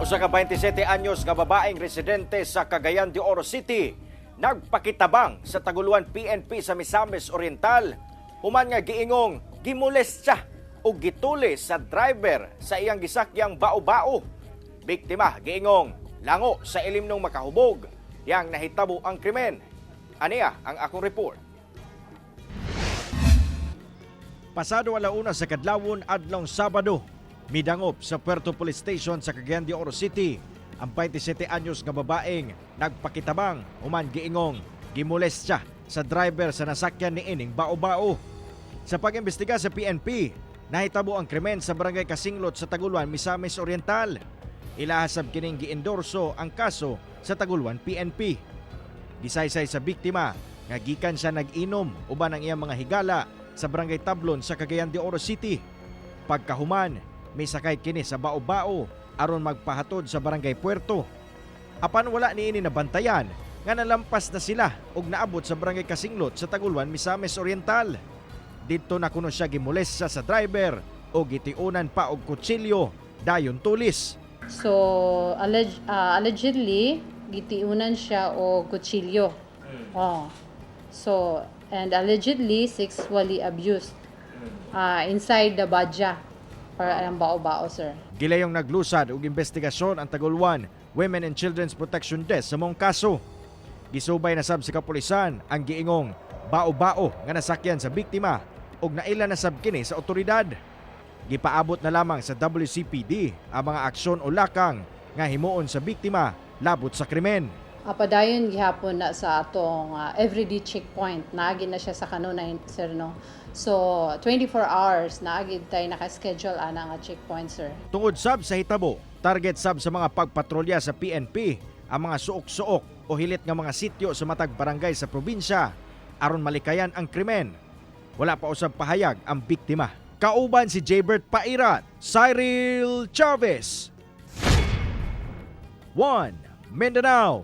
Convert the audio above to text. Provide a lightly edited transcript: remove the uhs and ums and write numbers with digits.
Usa ka 27 anyos nga babaeng residente sa Cagayan de Oro City nagpakitabang sa Taguluan PNP sa Misamis Oriental human nga giingong gimolest siya og gitulis sa driver sa iyang gisakyang bao-bao. Biktima giingong lango sa ilimnong makahubog yang nahitabo ang krimen. Aniya ang akong report. Pasado 1:00 sa kadlawon adlong Sabado, midangop sa Puerto Police Station sa Cagayan de Oro City ang 27 anyos nga babaeng nagpakitabang human giingong gimolest siya sa driver sa nasakyan ni ining bao-bao. Sa pag-imbestiga sa PNP, nahitabo ang krimen sa Barangay Kasinglot sa Taguluan, Misamis Oriental. Ilahasab kining giendorso ang kaso sa Taguluan PNP. Gisaysay sa biktima nga gikan siya nag-inom uban ang iyang mga higala sa Barangay Tablon sa Cagayan de Oro City. Pagkahuman, misakay kini sa bao-bao aron magpahatod sa Barangay Puerto. Apan wala niini nabantayan nga nalampas na sila og naabot sa Barangay Kasinglot sa Taguluan, Misamis Oriental. Didto na kuno siya gimolesta sa driver o gitiunan pa og kutsilyo dayon tulis. So, allegedly, gitiunan siya og kutsilyo. Oh. So, and allegedly sexually abused inside the badya or ang bao-bao, sir. Gilayong naglusad og investigasyon ang Taguluan Women and Children's Protection Desk sa maong kaso. Gisubay na sab sa kapulisan ang giingong bao-bao nga nasakyan sa biktima ug naila na sab kini sa otoridad. Gipaabot na lamang sa WCPD ang mga aksyon o lakang nga himuon sa biktima labot sa krimen. Padayon gihapon na sa atong everyday checkpoint. Naagi na siya sa kanunay, sir, no? So, 24 hours, naagi tayo naka-schedule ana nga checkpoint, sir. Tungod sab sa hitabo, target sab sa mga pagpatrolya sa PNP ang mga suok-suok o hilit nga mga sityo sa matag barangay sa probinsya aron malikayan ang krimen. Wala pa usab pahayag ang biktima. Kauban si Jabert Pairat, Cyril Chavez. 1 Mindanao.